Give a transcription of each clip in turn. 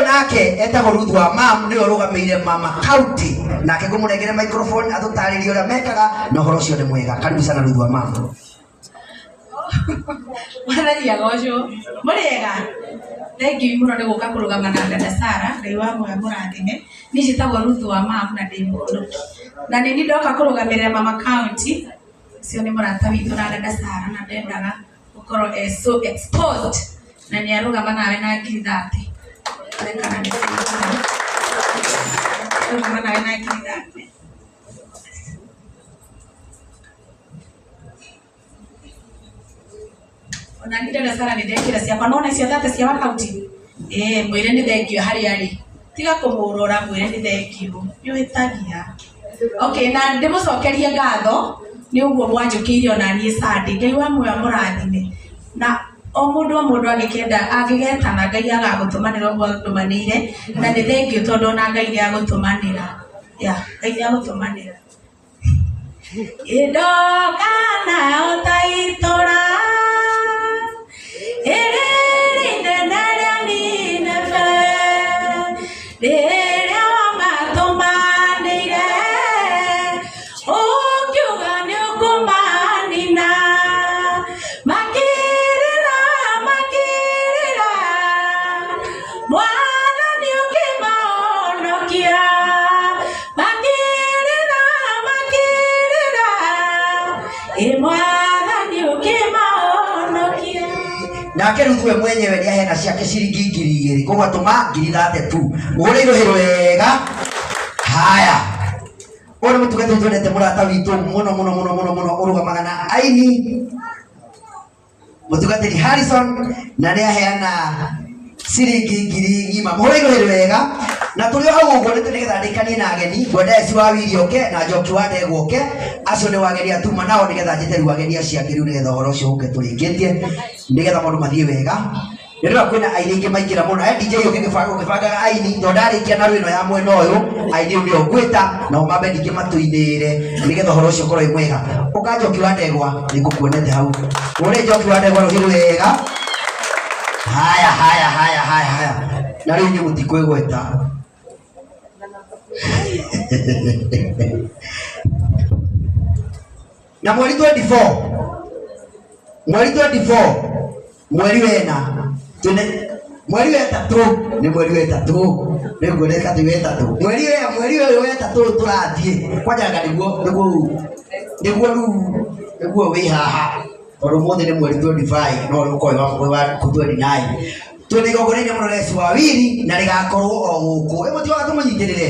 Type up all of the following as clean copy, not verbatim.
Nake etagwo Ruth wa mam, nĩwe ũrũgamĩire Mama County, nake ngũmũnengere microphone atũtarĩrie ũrĩa mekaga na ũhoro ũcio nĩ mwega. Karibu sana, Ruth wa mam. Mwathani agocwo. Mũrĩega? Thengiũ mũno nĩ gũka kũrũgama na dada Sara. Ngai wa muoyo mũrathime. Niĩ njĩtagwo Ruth wa mam na ndĩ mũndũ na nĩ niĩ ndoka kũrũgamĩrĩra Mama County. Ũcio nĩ mũrata witũ na dada Sara, na ndendaga gũkorwo e so exposed, na nĩ arũgama nawe na 30,000. Kana nĩ arũgama nawe na 30,000. Ona ni dada Sara nĩ ndekĩra ciakwa, nona icio 30 cia wa kaunti. Ĩĩ, mwĩre nĩ thengiũ harĩa arĩ, tiga kũmũrora, mwĩre nĩ thengiũ, nĩ ũhĩtagia. Okay, na ndĩmũcokerie ngatho nĩ ũguo mwanjũkĩire ona niĩ Sunday. Ngai wa muoyo amũrathime, na o mũndũ o mũndũ angĩkenda angĩgetana, Ngai agagũtũmanĩra ũguo agũtũmanĩire, na nĩ thengiũ tondũ ona Ngai nĩ agũtũmanĩra ya Ngai nĩ agũtũmanĩra. Indoka nayo ta itũra ĩrĩ inene rĩa Nineve, rĩrĩa wamatũmanĩire ũkiuga nĩ ũkũmanina, makĩrĩra, makĩrĩra, Mwathani ũkĩmahonokia, makĩrĩra, makĩrĩra, ĩ Mwathani ũkĩmahonokia. Nake Ruth we mwenyewe nĩ aheana ciake ciringi 2,000, koguo atũma 30,000 tu. Mũhũre irũhĩ wega. Haya, ũyũ nĩ mũtungatĩri twendete, mũrata witũ mũno mũno mũno mũno mũno, ũrũgamaga na aini, mũtungatĩri Harrison, na nĩ aheana ciringi 1,000. Mũhũre irũhĩ wega. Na tũrĩ o hau ũguo nĩ nĩgetha ndĩkanie na ageni, ngwenda Eci wa Wiri oke na Njoki wa Ndegwa oke. Acio nĩ wageni atuma nao, nĩgetha njĩte rĩu ageni acio angĩ rĩu, nĩgetha ũhoro ũcio ũke tũrĩkĩtie, nĩgetha maũndũ mathiĩ wega. Nĩ ndĩrona kwĩna aini aingĩ maingĩra mũno. DJ ũkĩbangaga aini, tondũ ndarĩkia na rwĩno ya mwena ũyũ, aini rĩu nĩo ngwĩta nao mambe ningĩ matũinĩre, nĩgetha ũhoro ũcio ũkorwo wĩ mwega. Ũka, Njoki wa Ndegwa, nĩ ngũkuonete hau. Ũrĩ Njoki wa Ndegwa, rũhĩ wega. Haya, haya, haya, haya, haya, na rĩu inyuĩ mũtikwĩgweta. Na mweri 24, mweri 24, mweri wena, twĩna mweri wa ĩtatũ, nĩ mweri wa ĩtatũ, nĩ nguoneka ti wa ĩtatũ, mweri wa mweri ũyũ wa ĩtatũ tũrathiĩ kwanjaga, nĩguo rĩu nĩguo wĩ haha, tondũ ũmũthĩ nĩ mweri 25, no rĩu ũkorwo wĩ wa 29. Twĩna igongona inene mũno rĩa Eci wa Wiri, na rĩgakorwo o gũkũ. Ĩ mũtiwaga tũmũnyitĩrĩre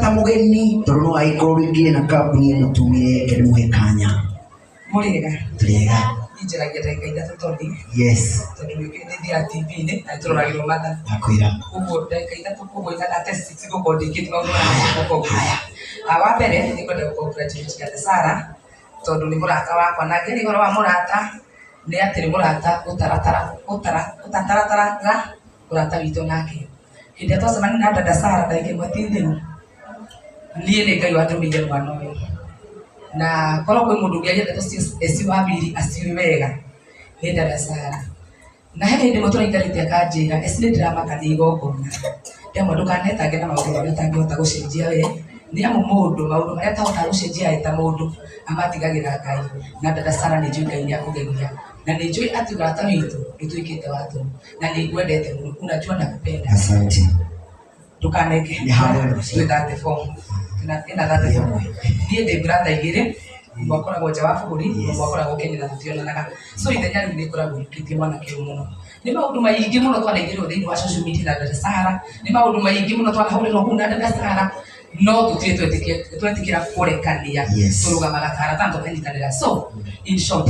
ta mũgeni, tondũ no agĩkorwo rĩngĩ na kambuni ĩno tumire ke nĩmũhe kanya. Mũrĩega? Tũrĩega. Niĩ njaragia ndagĩka 3 tondũ Yes. tondũ nĩ thiaga TV-inĩ na nĩtũroragĩrwo mathaa. Ndakwĩra. Koguo ndagĩka 3, koguo ate 6 ngũkorwo ndĩkĩtie maũndũ marĩa ngũkorwo. Ah, wa mbere nĩ ngwenda gũ congratulate dada Sara tondũ nĩ mũrata wakwa, na ngĩaria ũhoro wa mũrata nĩ atĩ nĩ mũrata ũtaratara ũtara ũtatarataraga ũrata witũ nake. Hĩndĩ ĩrĩa twacemania na dada Sara, ndagĩka 1 ti thiru, niĩ nĩ Ngai wandũmĩire mwana ũyũ, na korwo kwĩ mũndũ ũngĩaria ndeto cia Eci wa Wiri aciũĩ wega nĩ dada Sara. Na he hĩndĩ ĩmwe tũraikarĩte akanjĩra, "Eci, nĩ ndĩramaka nĩ igongona." Ndamwĩra, "Ndũkanetange na maũndũ marĩa ũtangĩhota gũcenjia we, nĩ amu mũndũ maũndũ marĩa atahotaga gũcenjia e ta mũndũ amatigagĩra Ngai." Na dada Sara, nĩ njũĩ Ngai nĩ akũgeria, na nĩ njũĩ atĩ ũrata witũ ndũtuĩkĩte wa tũhũ, na nĩ ngwendete mũno, unajua nakupenda. Asante. Ndũkaneke. Nĩ hamwe na ũcio. Twĩ 34, ĩna 34. Niĩ ndĩ brother igĩrĩ, ũmwe akoragwo nja wa bũrũri, ũmwe akoragwo Kenya, na tũtionanaga. So ithenya rĩu nĩ ngoragwo hĩtũkĩtie mwanake ũyũ mũno. Nĩ maũndũ maingĩ mũno twanaigĩrĩrwo thĩinĩ wa social media na dada Sara, nĩ maũndũ maingĩ mũno twanahũrĩrwo kũu na dada Sara, no tũtirĩ twetĩkĩra kũrekania. Tũrũgamaga ta arata na tũkanyitanĩra. So in short,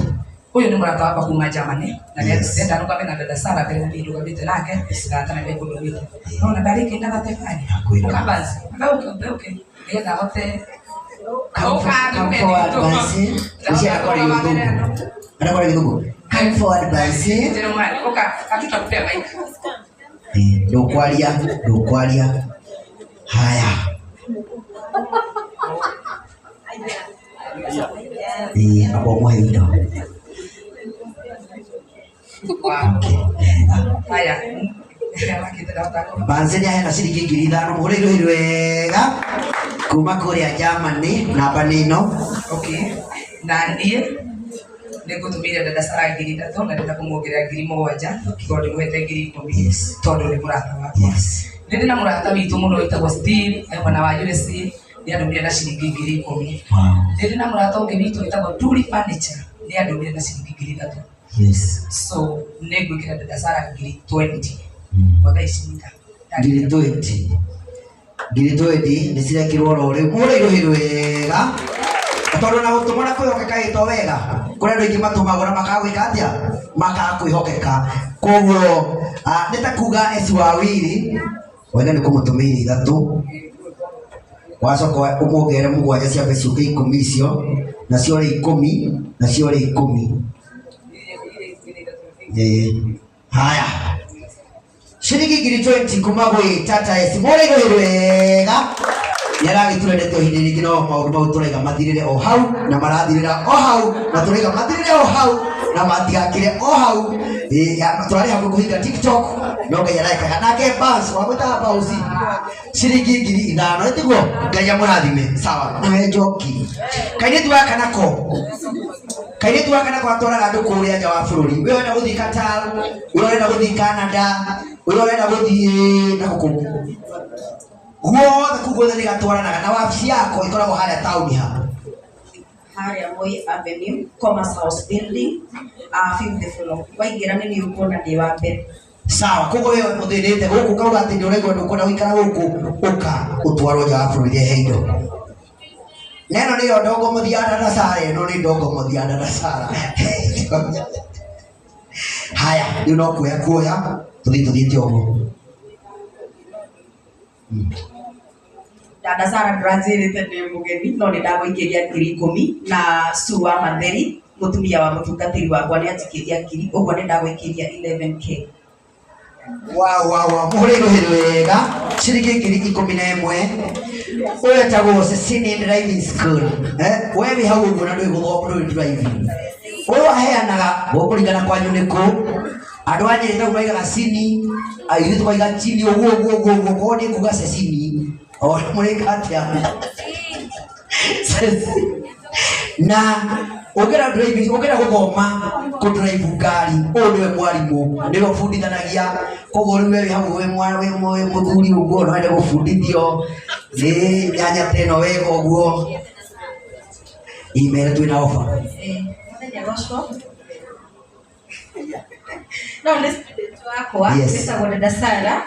ũyũ nĩ mũrata wakwa kuma Germany, na ndenda rũgame na dada Sara mbere niĩ ndũgamĩte nake na kana nĩ ngũndũmĩte nona ndarĩkia na 35. Nakwĩra. Ũka basi, ũke, ũke, ũke, nĩgetha ahote. Come come forward basi. Ucio anakuwa gĩthũngũ. Anakuwa gĩthũngũ. Come forward basi. Jerumani, ũka, hatutakupea mic. Eh, ndũkwaria, ndũkwaria. Haya. Eh, amba ũmũhe indo. Wow. Okay, wega. Haya. Makĩte ndahota Banze nĩ aheana ciringi 5,000 mũhũre irũhi wega kuma kũrĩa Germany namba nĩ ĩno. Okay. Na niĩ nĩ ngũtũmĩire dada Sara 3,000 na ndĩrenda kũmuongerera 7,000 tondũ ndĩmũhete 10,000 tondũ nĩ mũrata wakwa. Nĩ ndĩ na mũrata witũ mũno wĩtagwo Steve e mwena wa USA nĩ andũmire na ciringi 10,000. Nĩ ndĩ na mũrata ũngĩ witũ wĩtagwo Duri Furniture nĩ andũmire na ciringi 3,000. So nĩ ngwĩkĩra dada Sara 20,000 kwa thaa ici nita. 20,000 20,000 nĩ cirekĩrwo oro rĩu mũhũre irũhi wega tondũ na gũtũma na kwĩhokeka ĩto wega kũrĩ andũ aingĩ matũmagwo na makaga gwĩka atĩa makaga kwĩhokeka koguo nĩ ta kuga eci wa wiri wega nĩ kũmũtũmĩire 3 wacoka ũmuongerere 7 ciambe ciũke 10 icio nacio rĩ 10 nacio rĩ 10. Haya ciringi 20,000 kuma gwĩ Tata S mũhũre irũhi wega nĩ aragĩtura ndeto ihinda rĩngĩ no maũndũ mau tũraiga mathirĩre o hau na marathirĩra o hau na tũraiga mathirĩre o hau na matigakĩre o hau. Tũrarĩ hakuhĩ kũhinga TikTok no Ngai arekaga nake Bounce wamwĩtaga Bounce ciringi 5,000 nĩ tiguo Ngai amũrathime sawa nawe Njoki kairĩtu gaka nako kairĩtu gaka nako atwaraga andũ kũrĩa nja wa bũrũri we ũrenda gũthiĩ Qatar we ũrenda gũthiĩ Canada we ũrenda gũthiĩ na gũkũ guothe kũu guothe nĩ gatwaranaga na wabici yako ĩkoragwo harĩa taũni ha harĩa Moi Avenue Commerce House building fifth floor waingĩra nĩ niĩ ũkuona ndĩ wa mbere. Sawa koguo we ũthĩnĩte gũkũ ũkauga atĩ nĩ ũraigua ndũkwenda gũikara gũkũ ũka ũtwarwo nja wa bũrũri rehe indo na ĩno nĩyo ndongo mũthia dada Sara ĩno nĩ ndongo mũthia dada Sara. Haya rĩu no kuoya kuoya tũthiĩ tũthiĩte ũguo. Dada Sara ndũranjĩrĩte ndĩ mũgeni no nĩ ndagũikĩria 10,000 na Sue wa Matheri mũtumia wa mũtungatĩri wakwa nĩ anjikĩria 1,000 ũguo nĩ ndagũikĩria 11K. Wow, wow, wow. Mũhũre irũhi wega ciringi 11,000 ũyũ etagwo Cecilian Driving School. We wĩ hau ũguo na ndũĩ gũthoma ndũĩ driving ũyũ aheanaga gũkũringana kwanyu nĩ kũ andũ a Nyĩrĩ tau maigaga cini airĩtu maiga chini ũguo ũguo ũguo ũguo koguo nĩ kuga Cecini o mũrĩka atĩa na ũngĩenda driving ũngĩenda gũthoma kũ drive ngari ũyũ nĩwe mwarimũ nĩwe ũbundithanagia koguo rĩu we wĩ hau wĩ wĩ mũthuri ũguo no wende gũbundithio nĩ nyanya ta ĩno wega ũguo imere twĩna offer. Mũthenya ũcio no nĩ student wakwa wĩtagwo Dada Sara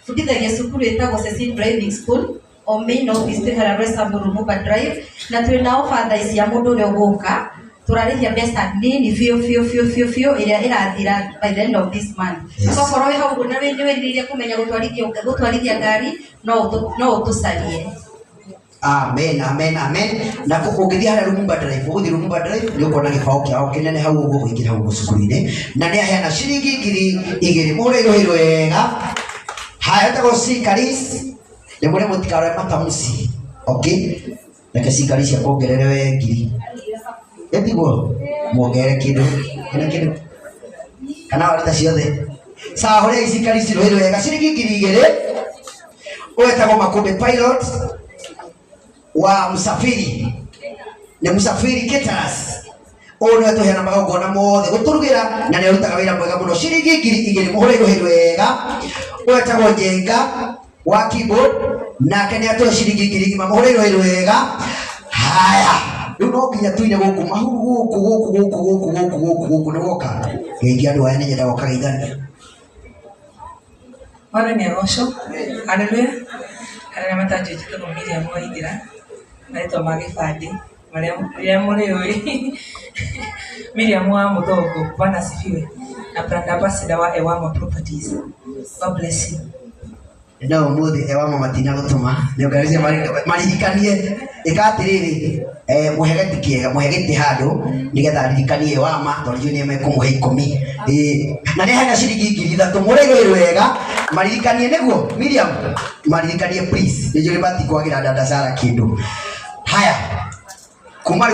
bundithagia cukuru ĩtagwo Cecil Driving School o main office twĩ harĩa Roysambu Lumumba Drive na twĩna offer thaa ici ya mũndũ ũrĩa ũgũka tũrarĩhia mbeca nini biũ biũ biũ biũ biũ ĩrĩa ĩrathira by the end of this month. So okorwo wĩ hau ũguo na nĩ wĩrirĩirie kũmenya gũtwarithia ngari no ũtũcarie. Amen, amen, amen. Na ũngĩthiĩ harĩa Lumumba Drive, ũgũthiĩ Lumumba Drive nĩ ũkuona gĩbaũ kĩao kĩnene hau ũguo ũkũingĩra hau ũguo cukuru-inĩ na nĩ aheana ciringi 2,000 mũhũre irũhi wega. Haya etagwo Sikaris nĩ mũrĩ mũtikarore matamuci. Okay? Reke Sikaris akuongerere we 1,000. Ĩtiguo? Muongerere kĩndũ. Kĩna kĩndũ. Kana warita ciothe. Sawa hũrei Sikaris rũhi wega ciringi 2,000. Ũyũ etagwo Makũmbĩ Pilot wa Msafiri nĩ Msafiri Caterers ũyũ nĩwe tũheana magongona mothe gũtũrugĩra na nĩ arutaga wĩra mwega mũno ciringi 2,000 mũhũre irũhi wega. Ũyũ etagwo Njenga wa keyboard nake nĩ atũhe ciringi 1,000 mũhũre irũhi wega. Haya rĩu no nginya tuine gũkũ mahu gũkũ gũkũ gũkũ gũkũ gũkũ gũkũ gũkũ nĩ woka geithia andũ aya nĩ nyendaga ũkageithania. Mwathani agocwo. Haleluya. Arĩa matanjũĩ njĩtagwo Miriam Waithera marĩtwa ma gĩbandĩ marĩa rĩrĩa mũrĩũĩ Miriam wa Mũthongo. Bwana asifiwe. Na brand ambassador wa Ewama Properties. God bless you. No ũmũthĩ Ewama matina gũtũma nĩ ũngarĩcie maririkanie ĩka atĩrĩrĩ mũhe gĩtĩ kĩega mũhe gĩtĩ handũ nĩgetha aririkanie Ewama tondũ ndiũĩ nĩ mekũmũhe 10. Na nĩ hena ciringi 3,000 mũhũre irũhi wega maririkanie nĩguo Miriam maririkanie please nĩ njũĩ matikwagĩra dada Sara kĩndũ. Haya kuma